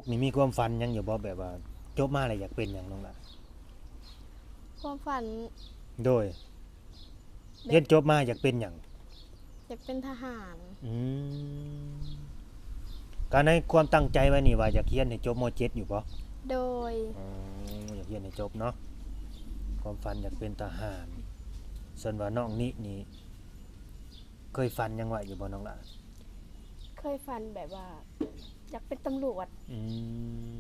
ນີ້ມີຄວາມຝັນຫຍັງຢູ່ບໍ່ ແບບວ່າຈົບມາແລ້ວຢາກເປັນຫຍັງນ້ອງຫຼ້າ? ຄວາມຝັນ ໂດຍ ແບບ ຮຽນຈົບມາຢາກເປັນຫຍັງ? ຢາກເປັນທະຫານ. ອືມ ກະໃນຄວາມຕັ້ງໃຈໄວ້ນີ້ວ່າຢາກຮຽນໃຫ້ຈົບ ມໍເຈັດ ຢູ່ບໍ່? ໂດຍ ອໍ ຢາກຮຽນໃຫ້ຈົບເນາະ ຄວາມຝັນຢາກເປັນທະຫານ. ສ່ວນວ່ານ້ອງນິນີ້ ເຄີຍຝັນຫຍັງໄວ້ຢູ່ບໍ່ນ້ອງຫຼ້າ? ເຄີຍຝັນແບບວ່າຢາກເປັນຕຳຫຼວດ. ອືມ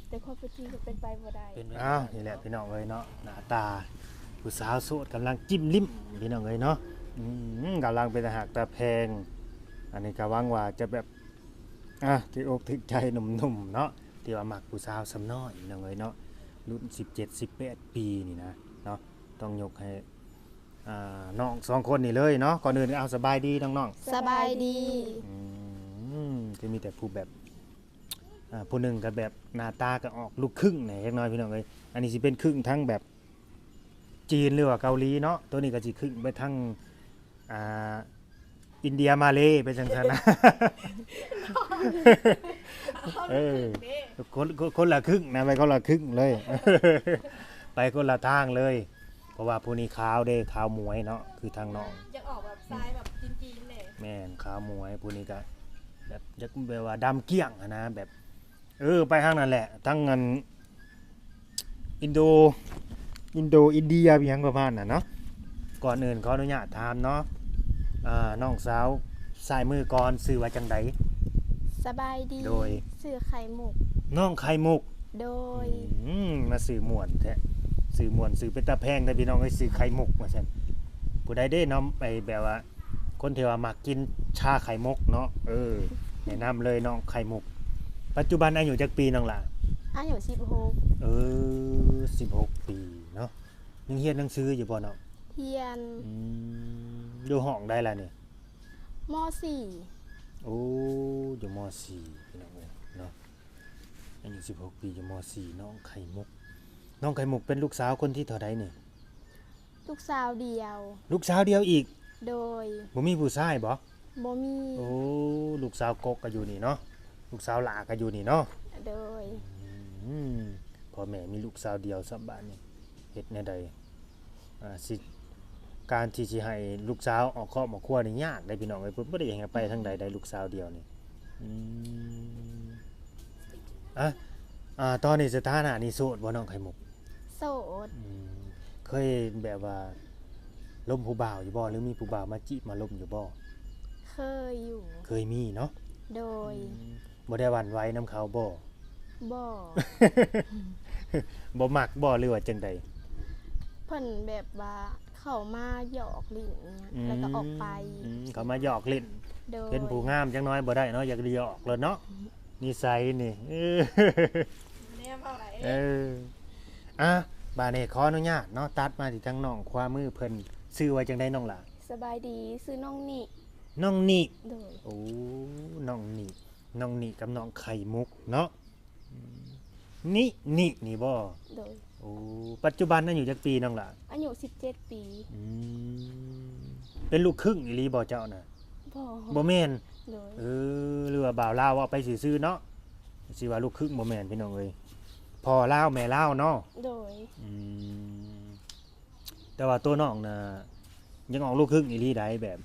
ແຕ່ຄວາມເປັນຈິງກໍເປັນໄປບໍ່ໄດ້. ເປັນໄປບໍ່ໄດ້. ອ້າວ ນີ້ແຫຼະພີ່ນ້ອງເອີຍເນາະ ໜ້າຕາຜູ້ສາວໂສດກຳລັງຈິ້ມລິ້ມພີ່ນ້ອງເອີຍເນາະ. ອືມ ກຳລັງເປັນຕາຮັກຕາແພງ. ອັນນີ້ກໍຫວັງວ່າຈະແບບ ອ່າ ຖືກອົກຖືກໃຈໜຸ່ມໆເນາະ ທີ່ວ່າມັກຜູ້ສາວສ່ຳນ້ອຍພີ່ນ້ອງເອີຍເນາະ ລຸ້ນສິບເຈັດ ສິບແປດປີນີ້ນະເນາະ. ຕ້ອງຍົກໃຫ້ ອ່າ ນ້ອງສອງຄົນນີ້ເລີຍເນາະ. ກ່ອນອື່ນເອົາສະບາຍດີນ້ອງໆ. ສະບາຍດີ. ອືມ ຄືມີແຕ່ຜູ້ແບບ ອ່າ ຜູ້ໜຶ່ງກໍແບບໜ້າຕາກໍອອກລູກຄຶ່ງແດ່ຈັກໜ້ອຍພີ່ນ້ອງເອີຍ. ອັນນີ້ຊິເປັນຄຶ່ງທັງແບບຈີນ ຫຼືວ່າເກົາຫຼີເນາະ ໂຕນີ້ກໍຊິຄຶ່ງໄປທາງ ອ່າ ອິນເດຍມາເລ ໄປຈັ່ງຊັ້ນນະ. ເອີ ຄົນ ຄົນ ຄົນລະຄຶ່ງນະ ໄປຄົນລະຄຶ່ງເລີຍ ໄປຄົນລະທາງເລີຍ. ເພາະວ່າຜູ້ນີ້ຂາວເດ້ ຂາວໝວຍເນາະ ຄືທາງນ້ອງ ຢາກອອກແບບສາຍແບບຈີນໆແດ່. ແມ່ນ ຂາວໝວຍ. ຜູ້ນີ້ກະແບບ ຢາກແບບວ່າດຳກ້ຽງຫັ້ນນະ ແບບ ເອີ ໄປທາງນັ້ນແຫຼະ ທາງອັນ ອິນໂດ ອິນໂດ ອິນເດຍ ອີ່ຫຍັງປະມານນັ້ນເນາະ. ກ່ອນອື່ນຂໍອະນຸຍາດຖາມເນາະ ອ່າ ນ້ອງສາວຊ້າຍມືກ່ອນ ຊື່ວ່າຈັ່ງໃດ? ສະບາຍດີ. ໂດຍ ຊື່ໄຂ່ມຸກ. ນ້ອງໄຂ່ມຸກ. ໂດຍ. ອືມ ມາຊື່ມ່ວນແທ້ ຊື່ມ່ວນ ຊື່ເປັນຕາແພງແທ້ພີ່ນ້ອງເອີຍ ຊື່ໄຂ່ມຸກວ່າຊັ້ນ. ຜູ້ໃດເດ້ເນາະ ໄອ້ແບບວ່າ ຄົນທີ່ວ່າມັກກິນຊາໄຂ່ມຸກເນາະ ເອີ ແນະນຳເລີຍນ້ອງໄຂ່ມຸກ. ປັດຈຸບັນອາຍຸຈັກປີນ້ອງຫຼ້າ? ອາຍຸສິບຫົກ. ເອີ ສິບຫົກປີເນາະ. ຍັງຮຽນໜັງສືຢູ່ບໍ່ນ້ອງ? ຮຽນ. ອືມ ຢູ່ຫ້ອງໃດລະນີ້? ມໍສີ່. ໂອ້ ຢູ່ມໍສີ່ພີ່ນ້ອງເອີຍເນາະ. ອາຍຸສິບຫົກປີ ຢູ່ມໍສີ່ ນ້ອງໄຂ່ມຸກ. ນ້ອງໄຂ່ມຸກເປັນລູກສາວຄົນທີເທົ່າໃດນີ້? ລູກສາວດຽວ. ລູກສາວດຽວອີກ? ໂດຍ. ບໍ່ມີຜູ້ຊາຍບໍ່? ບໍ່ມີ. ໂອ້ ລູກສາວກົກກໍຢູ່ນີ້ເນາະ ລູກສາວຫຼ້າກໍຢູ່ນີ້ເນາະ. ໂດຍ. ອືມ ພໍ່ແມ່ມີລູກສາວດຽວຊ້ຳບາດນີ້ ເຮັດແນວໃດ? ອ່າ ຊິ ການທີ່ຊິໃຫ້ລູກສາວອອກຄອບອອກຄົວນີ້ຍາກເດ້ພີ່ນ້ອງເອີຍ ເພິ່ນບໍ່ໄດ້ໃຫ້ໄປທາງໃດໄດ້ ລູກສາວດຽວນີ້. ອືມ ອ່ະ ອ່າ ຕອນນີ້ສະຖານະນີ້ໂສດບໍ່ນ້ອງໄຂ່ມຸກ? ໂສດ. ອືມ ເຄີຍແບບວ່າລົມຜູ້ບ່າວຢູ່ບໍ່ ຫຼືມີຜູ້ບ່າວມາຈີບມາລົມຢູ່ບໍ່? ເຄີຍຢູ່. ເຄີຍມີເນາະ. ໂດຍ. ອືມ ບໍ່ໄດ້ຫວັ່ນໄຫວນຳເຂົາບໍ່? ບໍ່. ບໍ່ມັກບໍ່ ຫຼືວ່າຈັ່ງໃດ? ເພິ່ນແບບວ່າເຂົ້າມາຫຍອກຫຼິ້ນອີ່ຫຍັງ ອືມ ແລ້ວກໍອອກໄປ. ອືມ ເຂົ້າມາຫຍອກຫຼິ້ນ. ໂດຍ. ເຫັນຜູ້ງາມຈັກໜ້ອຍບໍ່ໄດ້ເນາະ ຢາກໄດ້ຫຍອກໂລດເນາະ. ນິໄສນີ້ ເອີ ແນມເຮົາໄດ໋. ເອີ ອ່ະ ບາດນີ້ຂໍອະນຸຍາດເນາະ ຕັດມາທີ່ທາງນ້ອງຂວາມືເພິ່ນ. ຊື່ວ່າຈັ່ງໃດນ້ອງຫຼ້າ? ສະບາຍດີ ຊື່ນ້ອງນິ. ນ້ອງນິ. ໂດຍ. ໂອ້ ນ້ອງນິ ນ້ອງນິກັບນ້ອງໄຂ່ມຸກເນາະ. ອືມ ນິ ນິນີ້ບໍ່? ໂດຍ. ໂອ້ ປັດຈຸບັນອາຍຸຈັກປີນ້ອງຫຼ້າ? ອາຍຸສິບເຈັດປີ. ອືມ ເປັນລູກຄຶ່ງອີ່ຫຼີບໍ່ເຈົ້ານະ? ບໍ່. ບໍ່ແມ່ນ. ໂດຍ. ເອີ ຫຼືວ່າບ່າວລາວເວົ້າໄປຊື່ໆເນາະ ຊິວ່າລູກຄຶ່ງບໍ່ແມ່ນພີ່ນ້ອງເອີຍ ພໍ່ລາວແມ່ລາວເນາະ. ໂດຍ. ອືມ ແຕ່ວ່າໂຕນ້ອງນະ ຍັງອອກລູກຄຶ່ງອີ່ຫຼີໃດ໋ ແບບ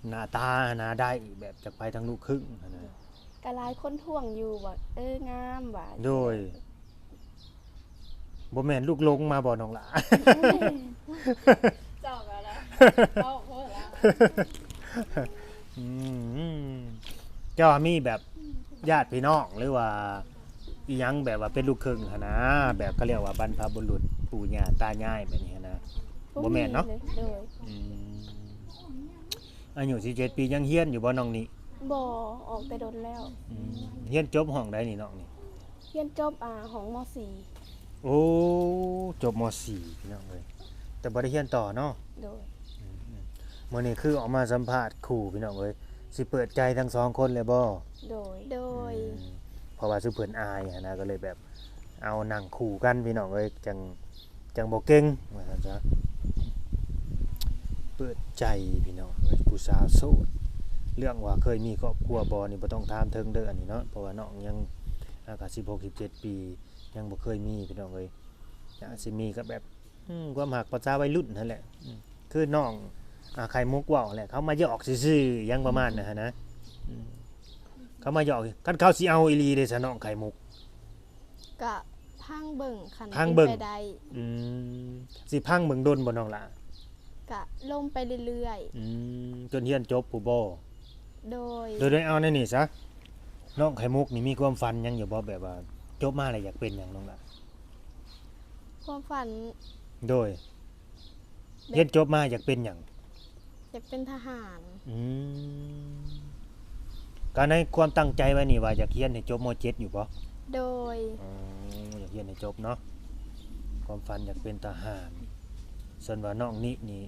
ໜ້າຕາຫັ້ນນະ ໄດ້ແບບຈາກໄປທາງລູກຄຶ່ງຫັ້ນນະ. ກະຫຼາຍຄົນທ້ວງຢູ່ວ່າ ເອີ ງາມວ່າ. ໂດຍ. ບໍ່ແມ່ນລູກຫຼົງມາບໍ່ນ້ອງຫຼ້າ? ບໍ່ແມ່ນ. ເຈົ້າກໍລະ ເວົ້າໂພດລະ. ອືມ ເຈົ້າມີແບບຍາດພີ່ນ້ອງ ຫຼືວ່າ ອີ່ຫຍັງແບບວ່າເປັນລູກເຄິ່ງຫັ້ນນະ ແບບເຂົາຮຽກວ່າບັນພະບຸລຸດ ປູ່ຍ່າຕາຍາຍແບບນີ້ຫັ້ນນະ. ບໍ່ແມ່ນເນາະ. ໂດຍ. ອືມ ອາຍຸສິບເຈັດປີ ຍັງຮຽນຢູ່ບໍ່ນ້ອງນີ້? ບໍ່ ອອກແຕ່ດົນແລ້ວ. ອືມ ຮຽນຈົບຫ້ອງໃດນີ້ນ້ອງນີ້? ຮຽນຈົບ ອ່າ ຫ້ອງ ມໍສີ່. ໂອ້ ຈົບ ມໍສີ່ ພີ່ນ້ອງເອີຍ ແຕ່ບໍ່ໄດ້ຮຽນຕໍ່ເນາະ. ໂດຍ. ອືມ ມື້ນີ້ຄືອອກມາສຳພາດຄູ່ ພີ່ນ້ອງເອີຍ ຊິເປີດໃຈທັງສອງຄົນເລີຍບໍ່? ໂດຍ. ໂດຍ. ອືມ ເພາະວ່າຊຸມເພິ່ນອາຍຫັ້ນນະ ກໍເລີຍແບບເອົານັ່ງຄູ່ກັນ ພີ່ນ້ອງເອີຍ ຈັ່ງ ຈັ່ງບໍ່ເກັ່ງວ່າຊັ້ນຊະ. ເປີດໃຈພີ່ນ້ອງເອີຍ ຜູ້ສາວໂສດ ເລື່ອງວ່າເຄີຍມີຄອບຄົວບໍ່ນີ້ ບໍ່ຕ້ອງຖາມເຖິງເດີ ອັນນີ້ເນາະ ເພາະວ່ານ້ອງຍັງ ເຮົາກໍສິບຫົກ ສິບເຈັດປີ ຍັງບໍ່ເຄີຍມີພີ່ນ້ອງເອີຍ. ຖ້າຊິມີກໍແບບ ອືມ ຄວາມຮັກພາສາໄວລຸ້ນຫັ້ນແຫຼະ ອືມ ຄືນ້ອງ ອ່າ ໄຂ່ມຸກເວົ້າແຫຼະ ເຂົາມາຢອກຊື່ໆ ຫຍັງປະມານນັ້ນຫັ້ນນະ ອືມ ເຂົາມາຢອກ ຄັນເຂົາຊິເອົາອີ່ຫຼີເດຊະ ນ້ອງໄຂ່ມຸກ? ກະພັງເບິ່ງ ຄັນ ພັງເບິ່ງ ເປັນໄປໄດ້ ອືມ ຊິພັງເບິ່ງດົນບໍ່ນ້ອງຫຼ້າ? ກະລົມໄປເລື້ອຍໆ ອືມ ຈົນຮຽນຈົບພຸ້ນບໍ່? ໂດຍ ໂດຍ ໂດຍ ເອົາແນວນີ້ຊະ ນ້ອງໄຂ່ມຸກນີ້ມີຄວາມຝັນຫຍັງຢູ່ບໍ່? ແບບວ່າຈົບມາແລ້ວຢາກເປັນຫຍັງນ້ອງຫຼ້າ? ຄວາມຝັນ ໂດຍ ແບບ ຮຽນຈົບມາຢາກເປັນຫຍັງ? ຢາກເປັນທະຫານ ອືມ ກໍໃນຄວາມຕັ້ງໃຈໄວ້ນີ້ວ່າຢາກຮຽນໃຫ້ຈົບ ມ.ເຈັດ ຢູ່ບໍ່? ໂດຍ ອໍ ຢາກຮຽນໃຫ້ຈົບເນາະ ຄວາມຝັນຢາກເປັນທະຫານ. ສ່ວນວ່ານ້ອງນິນີ້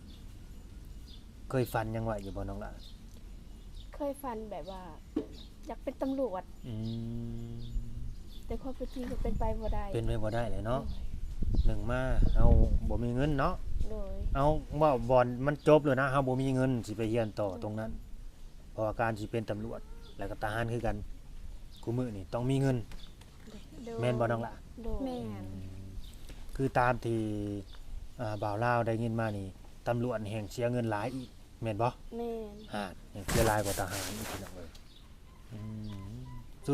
ເຄີຍຝັນຫຍັງໄວ້ຢູ່ບໍ່ນ້ອງຫຼ້າ? ເຄີຍຝັນແບບວ່າຢາກເປັນຕຳຫຼວດ ອືມ ແຕ່ຄວາມເປັນຈິງກໍເປັນໄປບໍ່ໄດ້ ເປັນໄປບໍ່ໄດ້ແຫຼະເນາະ ໂດຍ ໜຶ່ງມາເຮົາບໍ່ມີເງິນເນາະ ໂດຍ ເອົາ ເວົ້າບ່ອນມັນຈົບແລ້ວນະ ເຮົາບໍ່ມີເງິນຊິໄປຮຽນຕໍ່ ໂດຍ ຕົງນັ້ນ ເພາະວ່າການຊິເປັນຕຳຫຼວດ ແລ້ວກໍທະຫານຄືກັນ ຄູ່ມື້ນີ້ຕ້ອງມີເງິນ ໂດຍ ແມ່ນບໍ່ນ້ອງຫຼ້າ? ໂດຍ ແມ່ນ ອືມ ຄືຕາມທີ່ ອ່າ ບ່າວລາວໄດ້ຍິນມານີ້ ຕຳຫຼວດແຮ່ງເສຍເງິນຫຼາຍອີກ ແມ່ນບໍ່? ແມ່ນ ຫາ ຍັງເສຍຫຼາຍກວ່າທະຫານອີກ ພີ່ນ້ອງເອີຍ ອື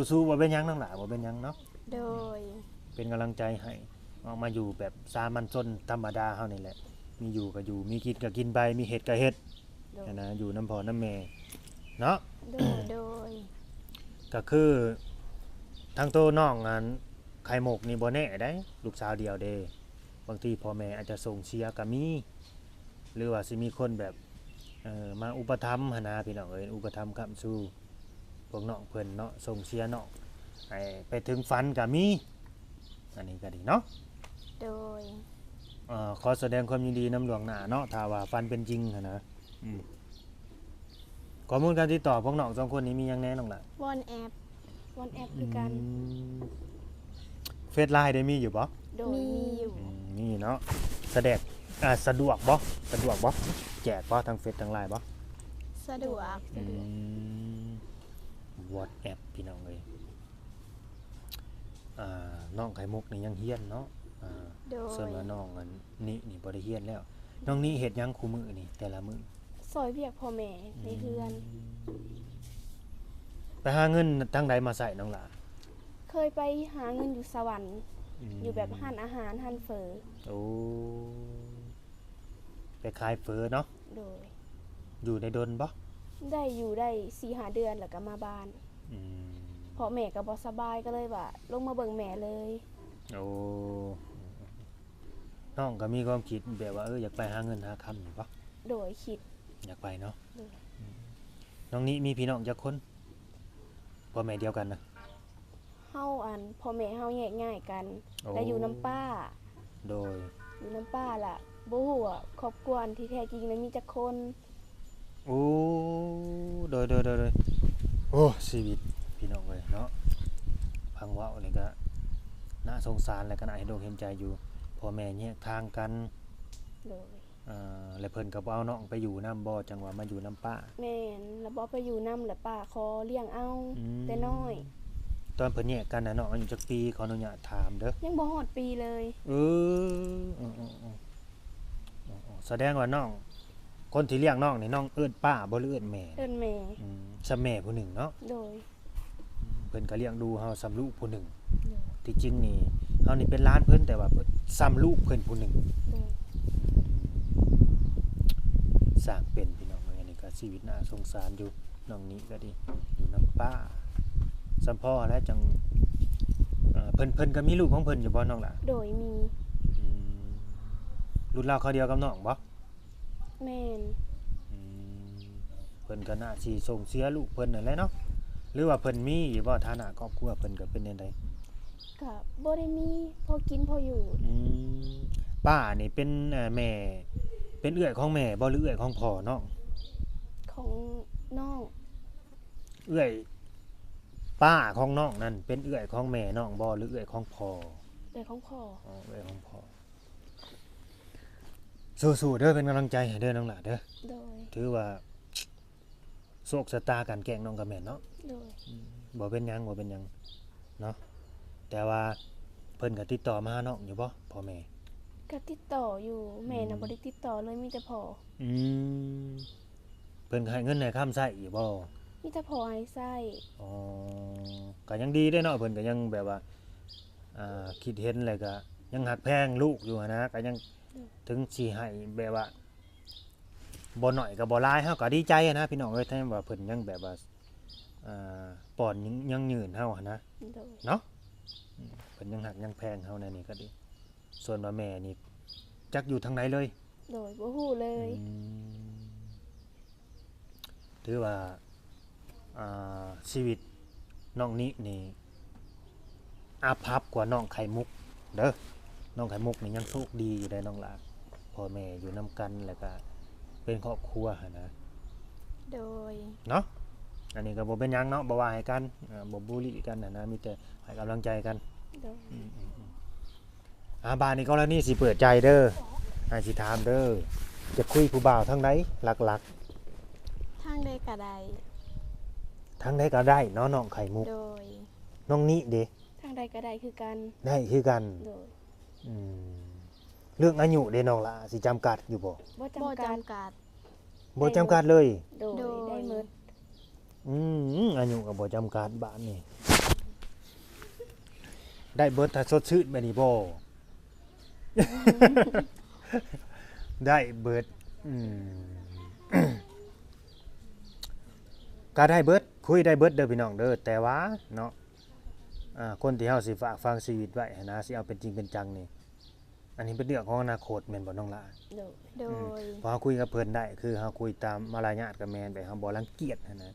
ມ ສູ້ໆ ບໍ່ເປັນຫຍັງນ້ອງຫຼ້າ ບໍ່ເປັນຫຍັງເນາະ ໂດຍ ເປັນກຳລັງໃຈໃຫ້ ອອກມາຢູ່ແບບສາມັນຊົນທຳມະດາເຮົານີ້ແຫຼະ ມີຢູ່ກໍຢູ່ ມີກິນກໍກິນໄປ ມີເຮັດກໍເຮັດ ໂດຍ ຫັ້ນນະ ຢູ່ນຳພໍ່ນຳແມ່ເນາະ ໂດຍ ໂດຍ ກໍຄືທາງໂຕນ້ອງອັນໄຂ່ມຸກນີ້ບໍ່ແນ່ໃດ໋ ລູກສາວດຽວເດ້ ບາງທີພໍ່ແມ່ອາດຈະສົ່ງເສຍກໍມີ ຫຼືວ່າຊິມີຄົນແບບ ເອີ ມາອຸປະຖຳຫັ້ນນະ ພີ່ນ້ອງເອີຍ ອຸປະຖຳຄ້ຳຊູພວກນ້ອງເພິ່ນເນາະ ສົ່ງເສຍນ້ອງໃຫ້ໄປເຖິງຝັນກໍມີ ອັນນີ້ກໍດີເນາະ ໂດຍ ເອີ ຂໍສະແດງຄວາມຍິນດີນຳລ່ວງໜ້າເນາະ ຖ້າວ່າຝັນເປັນຈິງຫັ້ນນະ ອືມ ຂໍ້ມູນການຕິດຕໍ່ພວກນ້ອງສອງຄົນນີ້ມີຫຍັງແດ່ນ້ອງຫຼ້າ? ວອນແອັບ ວອນແອັບຄືກັນ ອືມ ເຟສ ໄລນ໌ ໄດ້ມີຢູ່ບໍ່? ໂດຍ ມີ ມີຢູ່ ອືມ ມີເນາະ ສະແດກ ອ່າ ສະດວກບໍ່? ສະດວກບໍ່? ແຈກບໍ່ ທັງເຟສທັງ ໄລນ໌ ບໍ່? ສະດວກ ອືມ ສະດວກ ວອດແອັບ ພີ່ນ້ອງເອີຍ ອ່າ ນ້ອງໄຂ່ມຸກນີ້ຍັງຮຽນເນາະ ອ່າ ໂດຍ ສ່ວນວ່ານ້ອງອັນນີ້ນີ້ບໍ່ໄດ້ຮຽນແລ້ວ ນ້ອງນີ້ເຮັດຫຍັງຄູ່ມື້ນີ້ ແຕ່ລະມື້? ຊ່ອຍວຽກພໍ່ແມ່ໃນເຮືອນ ອືມ ໄປຫາເງິນທາງໃດມາໃຊ້ນ້ອງຫຼ້າ? ເຄີຍໄປຫາເງິນຢູ່ສະຫວັນ ອືມ ຢູ່ແບບຮ້ານອາຫານ ຮ້ານເຝີ ໂອ້ ໄປຂາຍເຝີເນາະ ໂດຍ ຢູ່ໄດ້ດົນບໍ່? ໄດ້ຢູ່ໄດ້ສີ່ຫ້າເດືອນ ແລ້ວກໍມາບ້ານ ອືມ ເພາະແມ່ກໍບໍ່ສະບາຍ ກໍເລີຍວ່າລົງມາເບິ່ງແມ່ເລີຍ ໂອ້ ນ້ອງກໍມີຄວາມຄິດແບບວ່າ ເອີ ຢາກໄປຫາເງິນຫາຄຳນີ້ບໍ່? ໂດຍ ຄິດ ຢາກໄປເນາະ ໂດຍ ອືມ ນ້ອງນີ້ມີພີ່ນ້ອງຈັກຄົນ? ພໍ່ແມ່ດຽວກັນນະ? ເຮົາ ອັນ ພໍ່ແມ່ເຮົາແຍກຍ້າຍກັນ ໂອ້ ແລະ ຢູ່ນຳປ້າ ໂດຍ ຢູ່ນຳປ້າ ລະບໍ່ຮູ້ວ່າຄອບຄົວອັນທີ່ແທ້ຈິງນັ້ນມີຈັກຄົນ ໂອ້ ໂດຍ ໂດຍ ໂດຍ ໂດຍ ໂອ້ ຊີວິດພີ່ນ້ອງເອີຍເນາະ ຟັງເວົ້ານີ້ກະໜ້າສົງສານ ແລະ ກະໜ້າເຫັນອົກເຫັນໃຈຢູ່ ພໍ່ແມ່ແຍກທາງກັນ ໂດຍ ອ່າ ແລະ ເພິ່ນກໍບໍ່ເອົານ້ອງໄປຢູ່ນຳບໍ່ ຈັ່ງວ່າມາຢູ່ນຳປ້າ? ແມ່ນ ລະບໍ່ໄປຢູ່ນຳ ລະປ້າຂໍລ້ຽງເອົາ ອືມ ແຕ່ນ້ອຍ ຕອນເພິ່ນແຍກກັນນະ ນ້ອງອາຍຸຈັກປີ? ຂໍອະນຸຍາດຖາມເດີ ຍັງບໍ່ຮອດປີເລີຍ ເອີ ເອີ ເອີ ເອີ ສະແດງວ່ານ້ອງ ຄົນທີ່ລ້ຽງນ້ອງນີ້ ນ້ອງເອີ້ນປ້າບໍ່ ຫຼື ເອີ້ນແມ່? ເອີ້ນແມ່ ອືມ ສ່ຳແມ່ຜູ້ໜຶ່ງເນາະ ໂດຍ ເພິ່ນກໍລ້ຽງດູເຮົາສ່ຳລູກຜູ້ໜຶ່ງ ໂດຍ ທີ່ຈິງນີ້ເຮົານີ້ເປັນຫຼານເພິ່ນ ແຕ່ວ່າເພິ່ນສ່ຳລູກເພິ່ນຜູ້ໜຶ່ງ ໂດຍ ຊ່າງເປັນ ພີ່ນ້ອງເອີຍ ອັນນີ້ກໍຊີວິດໜ້າສົງສານຢູ່ ນ້ອງນີ້ກໍດີ ຢູ່ນຳປ້າ ສ່ຳພໍ່ແຫຼະ ຈັ່ງ ເອີ ເພິ່ນ ເພິ່ນກໍມີລູກຂອງເພິ່ນຢູ່ບໍ່ນ້ອງຫຼ້າ? ໂດຍ ມີ ອືມ ລຸ້ນລາວຄາວດຽວກັບນ້ອງບໍ່? ແມ່ນ ອືມ ເພິ່ນກໍໜ້າຊິສົ່ງເສຍລູກເພິ່ນນັ້ນແຫຼະເນາະ ຫຼືວ່າເພິ່ນມີຢູ່ບໍ່ ຖານະຄອບຄົວເພິ່ນກໍເປັນແນວໃດ? ກໍບໍ່ໄດ້ມີ ພໍກິນພໍຢູ່ ອືມ ປ້ານີ້ເປັນ ເອີ ແມ່ ເປັນເອື້ອຍຂອງແມ່ບໍ່ ຫຼືເອື້ອຍຂອງພໍ່ນ້ອງ? ຂອງນ້ອງ ເອື້ອຍ ປ້າຂອງນ້ອງນັ້ນເປັນເອື້ອຍຂອງແມ່ນ້ອງບໍ່ ຫຼືເອື້ອຍຂອງພໍ່? ເອື້ອຍຂອງພໍ່ ອໍ ເອື້ອຍຂອງພໍ່ ສູ້ໆ ເດີ ເປັນກຳລັງໃຈໃຫ້ເດີນ້ອງຫຼ້າເດີ ໂດຍ ຖືວ່າໂຊກຊະຕາການແກ້ງນ້ອງກໍແມ່ນເນາະ ໂດຍ ອືມ ບໍ່ເປັນຫຍັງ ບໍ່ເປັນຫຍັງເນາະ ແຕ່ວ່າເພິ່ນກໍຕິດຕໍ່ມາຫານ້ອງຢູ່ບໍ່ ພໍ່ແມ່? ກໍຕິດຕໍ່ຢູ່ ແມ່ນະ ອືມ ບໍ່ໄດ້ຕິດຕໍ່ເລີຍ ມີແຕ່ພໍ່. ອືມ ເພິ່ນກໍໃຫ້ເງິນໃຫ້ຄຳໃຊ້ຢູ່ບໍ່? ມີແຕ່ພໍ່ໃຫ້ໃຊ້. ອໍ ກໍຍັງດີເດ້ເນາະ ເພິ່ນກໍຍັງແບບວ່າ ອ່າ ຄິດເຫັນ ແລ້ວກໍຍັງຮັກແພງລູກຢູ່ຫັ້ນນະ ກໍຍັງ ອືມ ເຖິງຊິໃຫ້ແບບວ່າ ບໍ່ໜ້ອຍກໍບໍ່ຫຼາຍ ເຮົາກໍດີໃຈນະພີ່ນ້ອງເອີຍ ແທ້ວ່າເພິ່ນຍັງແບບວ່າ ອ່າ ປ້ອນ ຍັງ ຍັງຍື່ນເຮົາຫັ້ນນະ ໂດຍ ເນາະ ອືມ ເພິ່ນຍັງຮັກຍັງແພງເຮົາແນວນີ້ກໍດີ. ສ່ວນວ່າແມ່ນີ້ຈັກຢູ່ທາງໃດເລີຍ? ໂດຍ ບໍ່ຮູ້ເລີຍ. ອືມ ຖືວ່າ ອ່າ ຊີວິດນ້ອງນິນີ້ອາພັບກວ່ານ້ອງໄຂ່ມຸກເດີ. ນ້ອງໄຂ່ມຸກນີ້ຍັງໂຊກດີຢູ່ໄດ໋ນ້ອງຫຼ້າ ພໍ່ແມ່ຢູ່ນຳກັນ ແລ້ວກະເປັນຄອບຄົວຫັ້ນນະ ໂດຍ ເນາະ. ອັນນີ້ກໍບໍ່ເປັນຫຍັງເນາະ ບໍ່ວ່າໃຫ້ກັນ ເອີ ບໍ່ບູລີກັນຫັ້ນນະ ມີແຕ່ໃຫ້ກຳລັງໃຈກັນ ໂດຍ ອືມໆໆ. ອ່າ ບາດນີ້ກໍລະນີຊິເປີດໃຈເດີ ອ້າຍຊິຖາມເດີ ຈະຄຸຍຜູ້ບ່າວທາງໃດຫຼັກໆ? ທາງໃດກໍໄດ້. ທາງໃດກໍໄດ້ເນາະ ນ້ອງໄຂ່ມຸກ. ໂດຍ. ນ້ອງນິເດ? ທາງໃດກໍໄດ້ຄືກັນ. ໄດ້ຄືກັນ. ໂດຍ. ອືມ ເລື່ອງອາຍຸເດ ນ້ອງຫຼ້າ ຊິຈຳກັດຢູ່ບໍ່? ບໍ່ຈຳກັດ. ບໍ່ຈຳກັດເລີຍ. ໂດຍ ໂດຍ ໄດ້ໝົດ. ອືມ ອາຍຸກໍບໍ່ຈຳກັດບາດນີ້ ໄດ້ເບິດ ຖ້າສົດຊື່ນແບບນີ້ບໍ່? ໄດ້ເບິດ. ອືມ ກໍໄດ້ເບິດ ຄຸຍໄດ້ເບິດເດີພີ່ນ້ອງເດີ ແຕ່ວ່າເນາະ ອ່າ ຄົນທີ່ເຮົາຊິຝາກຝັງຊີວິດໄວ້ຫັ້ນນະ ຊິເອົາເປັນຈິງເປັນຈັງນີ້ ອັນນີ້ເປັນເລື່ອງຂອງອະນາຄົດແມ່ນບໍ່ນ້ອງຫຼ້າ? ໂດຍ ໂດຍ ອືມ ເພາະເຮົາຄຸຍກັບເພິ່ນໄດ້ ຄືເຮົາຄຸຍຕາມມາລະຍາດກໍແມ່ນ ແບບເຮົາບໍ່ລັງກຽດຫັ້ນນະ.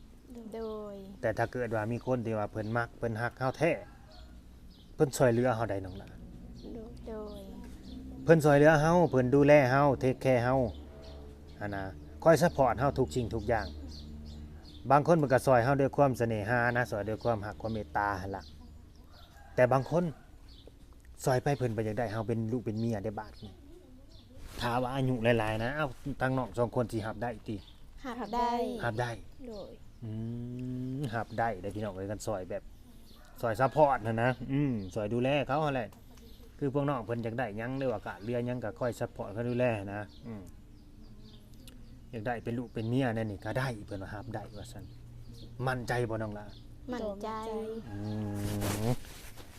ໂດຍ ແຕ່ຖ້າເກີດວ່າມີຄົນທີ່ວ່າເພິ່ນມັກ ເພິ່ນຮັກເຮົາແທ້ ເພິ່ນຊ່ວຍເຫຼືອເຮົາໄດ້ນ້ອງຫຼ້າ. ໂດຍ ໂດຍ ເພິ່ນຊ່ວຍເຫຼືອເຮົາ ເພິ່ນດູແລເຮົາ ເທກແຄເຮົາຫັ້ນນະ ຄອຍຊັບພອດເຮົາທຸກສິ່ງທຸກຢ່າງ. ບາງຄົນເພິ່ນກໍຊ່ອຍເຮົາດ້ວຍຄວາມສະເໜ່ຫານະ ຊ່ອຍດ້ວຍຄວາມຮັກຄວາມເມດຕາຫັ້ນລະ ແຕ່ບາງຄົນ ຊ່ອຍໄປເພິ່ນບໍ່ຢາກໄດ້ເຮົາເປັນລູກເປັນເມຍເດ້ບາດນີ້. ຖ້າວ່າອາຍຸຫຼາຍໆນະ ເອົ້າ ທາງນ້ອງສອງຄົນຊິຮັບໄດ້ຕິ? ຮັບໄດ້ ຮັບໄດ້. ໂດຍ ອືມ ຮັບໄດ້ເດ້ພີ່ນ້ອງເອີຍ ຄັນຊ່ອຍແບບ ຊ່ອຍຊັບພອດຫັ້ນນະ ອືມ ຊ່ອຍດູແລເຂົາຫັ້ນແຫຼະ ຄືພວກນ້ອງເພິ່ນຢາກໄດ້ຫຍັງ ຫຼືວ່າຂາດເຫຼືອຫຍັງກໍຄອຍຊັບພອດເຂົາດູແລຫັ້ນນະ ອືມ. ຢາກໄດ້ເປັນລູກເປັນເມຍແນວນີ້ກໍໄດ້ ເພິ່ນວ່າຮັບໄດ້ວ່າຊັ້ນ. ໝັ້ນໃຈບໍ່ນ້ອງຫຼ້າ? ໝັ້ນໃຈ. ອືມ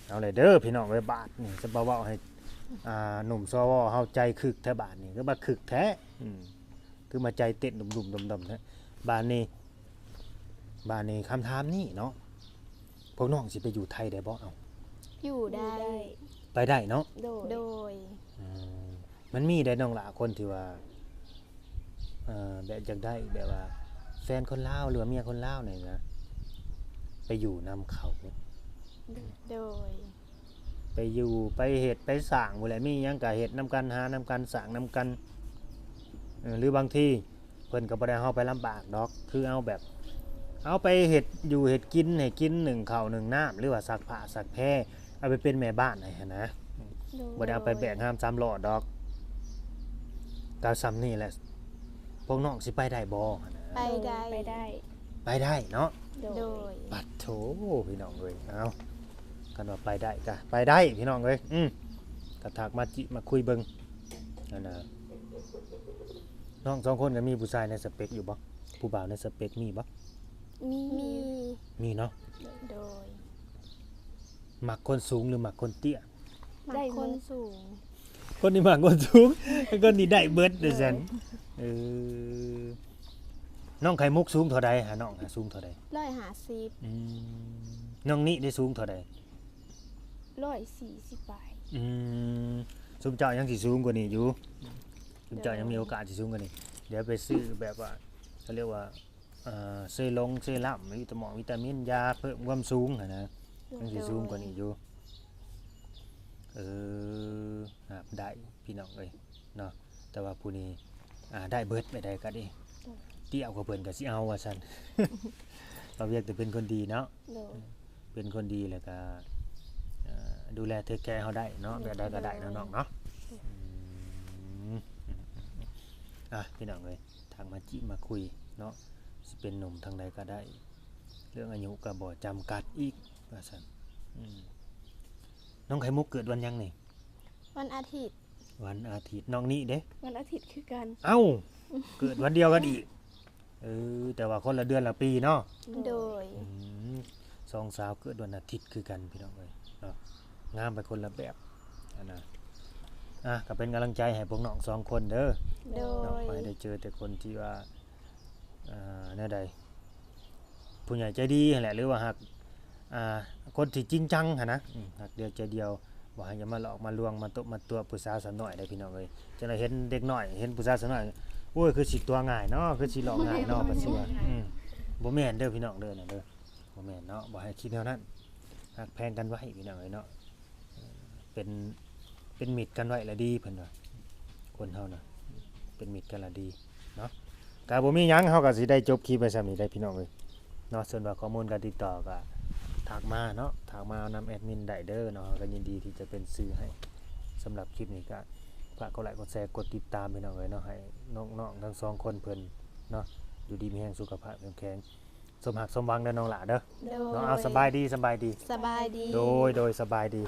ເອົາແຫຼະເດີພີ່ນ້ອງເອີຍ ບາດນີ້ຈະມາເວົ້າໃຫ້ ອ່າ ໜຸ່ມ ສວ ເຮົາໃຈຄຶກແທ້ບາດນີ້ ຄືວ່າຄຶກແທ້ ອືມ ຄືມາໃຈເຕັ້ນດຸມໆດອມໆແທ້. ບາດນີ້ ບາດນີ້ຄຳຖາມນີ້ເນາະ ພວກນ້ອງຊິໄປຢູ່ໄທໄດ້ບໍ່? ເອົ້າ ຢູ່ໄດ້ ໄປໄດ້ເນາະ. ໂດຍ ໂດຍ ອືມ ມັນມີໄດ໋ນ້ອງຫຼ້າ ຄົນທີ່ວ່າ ເອີ ແບບຢາກໄດ້ແບບວ່າແຟນຄົນລາວ ຫຼືວ່າເມຍຄົນລາວນີ້ນະ ໄປຢູ່ນຳເຂົາ. ໂດຍ ໄປຢູ່ໄປເຮັດໄປສ້າງພຸ້ນແຫຼະ ມີຫຍັງກະເຮັດນຳກັນ ຫານຳກັນ ສ້າງນຳກັນ ເອີ ຫຼືບາງທີ ເພິ່ນກໍບໍ່ໄດ້ເອົາເຮົາໄປລຳບາກດອກ ຄືເອົາແບບ ເອົາໄປເຮັດຢູ່ເຮັດກິນໃຫ້ກິນ ໜຶ້ງເຂົ້າໜຶ້ງນ້ຳ ຫຼືວ່າຊັກຜ້າຊັກແພ ເອົາໄປເປັນແມ່ບ້ານໃຫ້ຫັ້ນນະ. ໂດຍ ບໍ່ໄດ້ເອົາໄປແບກຫາມສາມລໍ້ດອກ. ກໍສ່ຳນີ້ແຫຼະ ພວກນ້ອງຊິໄປໄດ້ບໍ່ຫັ້ນນະ? ໄປໄດ້ ໄປໄດ້ ໄປໄດ້ເນາະ. ໂດຍ ໂດຍ ປັດໂທ ພີ່ນ້ອງເອີຍ ເອົາ ຄັນວ່າໄປໄດ້ກໍໄປໄດ້ ພີ່ນ້ອງເອີຍ ອືມ ກໍທັກມາຈິມາຄຸຍເບິ່ງຫັ້ນນະ. ນ້ອງສອງຄົນກໍມີຜູ້ຊາຍໃນສະເປັກຢູ່ບໍ່? ຜູ້ບ່າວໃນສະເປັກມີບໍ່? ມີ ມີ ມີເນາະ. ໂດຍ ມັກຄົນສູງ ຫຼື ມັກຄົນເຕ້ຍ? ມັກຄົນສູງ. ຄົນທີ່ມັກຄົນສູງ ຄົນທີ່ໄດ້ເບິດ ໂດຍ ວ່າຊັ້ນ. ເອີ ນ້ອງໄຂ່ມຸກສູງເທົ່າໃດຫາ? ນ້ອງຫາສູງເທົ່າໃດ? ຮ້ອຍຫ້າສິບ. ອືມ ນ້ອງນິໄດ້ສູງເທົ່າໃດ? ຮ້ອຍສີ່ສິບປາຍ. ອືມ ຊຸມເຈົ້າຍັງຊິສູງກວ່ານີ້ຢູ່ ຊຸມເຈົ້າຍັງມີໂອກາດຊິສູງກວ່ານີ້. ດຽວໄປຊື້ແບບວ່າ ເຂົາຮຽກວ່າ ເອີ ເຊລົງເຊຣຳ ວິຕາມອງ ວິຕາມິນ ຢາເພີ່ມຄວາມສູງຫັ້ນນະ ໂດຍ ຍັງຊິສູງກວ່ານີ້ຢູ່. ເອີ ຮັບໄດ້ພີ່ນ້ອງເອີຍເນາະ ແຕ່ວ່າຜູ້ນີ້ ອ່າ ໄດ້ເບິດ ໄປໃດກໍດີ ໂດຍ ເຕ້ຍກວ່າເພິ່ນກໍຊິເອົາວ່າຊັ້ນ. ເອົາວຽກແຕ່ເປັນຄົນດີເນາະ. ໂດຍ ເປັນຄົນດີ ແລ້ວກໍ ເອີ ດູແລເທກແຄເຮົາໄດ້ເນາະ ໂດຍ ແບບໃດກໍໄດ້ເນາະ ໂດຍ ນ້ອງເນາະ. ໂດຍ ອືມ ອ່ະ ພີ່ນ້ອງເອີຍ ທັກມາຈິມາຄຸຍເນາະ ຊິເປັນໜຸ່ມທາງໃດກໍໄດ້ ເລື່ອງອາຍຸກໍບໍ່ຈຳກັດອີກວ່າຊັ້ນ. ອືມ ນ້ອງໄຂ່ມຸກເກີດວັນຫຍັງນີ້? ວັນອາທິດ. ວັນອາທິດ. ນ້ອງນິເດ້? ວັນອາທິດຄືກັນ. ເອົ້າ ເກີດວັນດຽວກັນອີກ. ເອີ ແຕ່ວ່າຄົນລະເດືອນລະປີເນາະ. ໂດຍ. ອືມ ສອງສາວເກີດວັນອາທິດຄືກັນພີ່ນ້ອງເອີຍເນາະ. ງາມໄປຄົນລະແບບຫັ້ນນະ. ອ່ະ ກໍເປັນກຳລັງໃຈໃຫ້ພວກນ້ອງສອງຄົນເດີ. ໂດຍ. ເນາະ ຂໍໃຫ້ໄດ້ເຈີແຕ່ຄົນທີ່ວ່າ ອ່າ ແນວໃດ ຜູ້ໃຫຍ່ໃຈດີຫັ້ນແຫຼະ ຫຼືວ່າຮັກ ອ່າ ຄົນທີ່ຈິງຈັງຫັ້ນນະ. ອືມ ຮັກດຽວໃຈດຽວ ບໍ່ໃຫ້ຢ່າມາຫຼອກມາລວງ ມາຕົບມາຕົວະຜູ້ສາວສາວນ້ອຍເດ້ພີ່ນ້ອງເອີຍ. ຈັ່ງໃດເຫັນເດັກນ້ອຍ ເຫັນຜູ້ສາວສາວນ້ອຍ ໂອ້ຍ ຄືຊິຕົວະງ່າຍເນາະ ຄືຊິຫຼອກງ່າຍເນາະ ປະຊວນ. ອືມ ບໍ່ແມ່ນເດີພີ່ນ້ອງເດີ ນັ້ນເດີ ບໍ່ແມ່ນເນາະ. ບໍ່ໃຫ້ຄິດແນວນັ້ນ ຮັກແພງກັນໄວ້ພີ່ນ້ອງເອີຍເນາະ. ເປັນ ເປັນມິດກັນໄວ້ລະດີ ເພິ່ນວ່າ ຄົນເຮົານະ ເປັນມິດກັນລະດີເນາະ. ກໍບໍ່ມີຫຍັງ ເຮົາກໍຊິໄດ້ຈົບຄລິບໄວ້ສ່ຳນີ້ໄດ໋ພີ່ນ້ອງເອີຍເນາະ. ສ່ວນວ່າຂໍ້ມູນການຕິດຕໍ່ກໍທັກມາເນາະ ທັກມານຳແອດມິນໄດ້ເດີເນາະ ເຮົາກໍຍິນດີທີ່ຈະເປັນສື່ໃຫ້. ສຳລັບຄລິບນີ້ກໍຝາກກົດໄລກົດແຊ ກົດຕິດຕາມພີ່ນ້ອງເອີຍເນາະ ໃຫ້ນ້ອງໆທັງສອງຄົນເພິ່ນເນາະ ຢູ່ດີມີແຮງ ສຸຂະພາບເຂັ້ມແຂງ ສົມຮັກສົມຫວັງເດີນ້ອງຫຼ້າເດີ. ໂດຍ. ເນາະ ເອົາ ສະບາຍດີ ສະບາຍດີ. ສະບາຍດີ. ໂດຍ ໂດຍ ສະບາຍດີ.